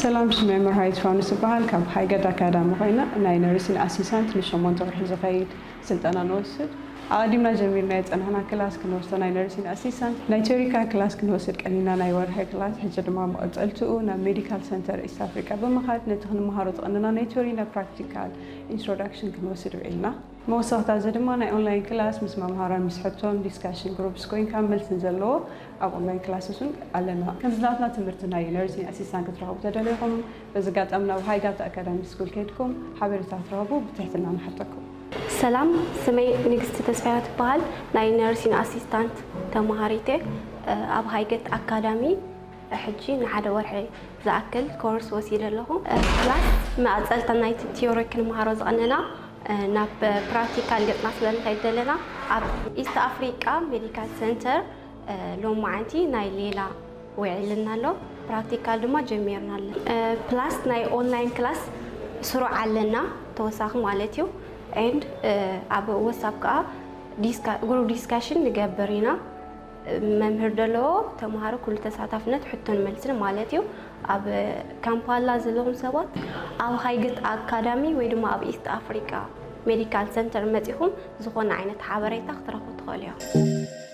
ሰላም፣ ሽመይ መርሃዊት ፋኑስ እበሃል። ካብ ሃይገት ኣካዳሚ ኮይና ናይ ነርሲን ኣሲስታንት ንሸሞንተ ወርሒ ዝኸይድ ስልጠና ንወስድ። ኣቐዲምና ጀሚርና የጸናሕና ክላስ ክንወስዶ ናይ ነርሲን ኣሲስታንት ናይ ቲዮሪካል ክላስ ክንወስድ ቀኒና፣ ናይ ወርሒ ክላስ። ሕጂ ድማ መቐጸልትኡ ናብ ሜዲካል ሰንተር ኢስት ኣፍሪቃ ብምኻድ ነቲ ክንመሃሮ ዝቐንና ናይ ቲዮሪ ናብ ፕራክቲካል ኢንትሮዳክሽን ክንወስድ ውዒልና። መወሰኽታ እዚ ድማ ናይ ኦንላይን ክላስ ምስ መምሃራን ምስ ሕቶን ዲስካሽን ግሩፕስ ኮይንካ መልስን ዘለዎ ኣብ ኦንላይን ክላስስ እውን ኣለና። ከምዚ ናትና ትምህርቲ ናይ ነርሲን ኣሲስታንት ክትረኽቡ ተደሊኹም፣ በዚ ኣጋጣሚ ናብ ሃይጋት ኣካዳሚ ስኩል ከይድኩም ሓበሬታ ክትረኽቡ ብትሕትና ንሓተኩም። ሰላም፣ ስመይ ንግስቲ ተስፋያ ትበሃል። ናይ ነርሲን ኣሲስታንት ተመሃሪት እየ። ኣብ ሃይገት ኣካዳሚ ሕጂ ንሓደ ወርሒ ዝኣክል ኮርስ ወሲደ ኣለኹ። ክላስ መቐጸልታ ናይቲ ቲዮሪ ክንመሃሮ ዝቐነና ናብ ፕራክቲካል ገጽና ስለ ንኸይድ ዘለና ኣብ ኢስት ኣፍሪቃ ሜዲካል ሰንተር ሎማዓንቲ ናይ ሌላ ውዒልና ኣሎ። ፕራክቲካል ድማ ጀሚርና ኣለና። ፕላስ ናይ ኦንላይን ክላስ ስሩዕ ኣለና ተወሳኺ ማለት እዩ። ኤንድ ኣብ ዋትሳፕ ከዓ ግሩፕ ዲስካሽን ንገብር ኢና። መምህር ዘለዎ ተምሃሮ ኩሉ ተሳታፍነት ሕቶን መልስን ማለት እዩ። ኣብ ካምፓላ ዘለኹም ሰባት ኣብ ሃይገት ኣካዳሚ ወይ ድማ ኣብ ኢስት ኣፍሪቃ ሜዲካል ሰንተር መጺኹም ዝኾነ ዓይነት ሓበሬታ ክትረኽቡ ትኽእሉ እዮም።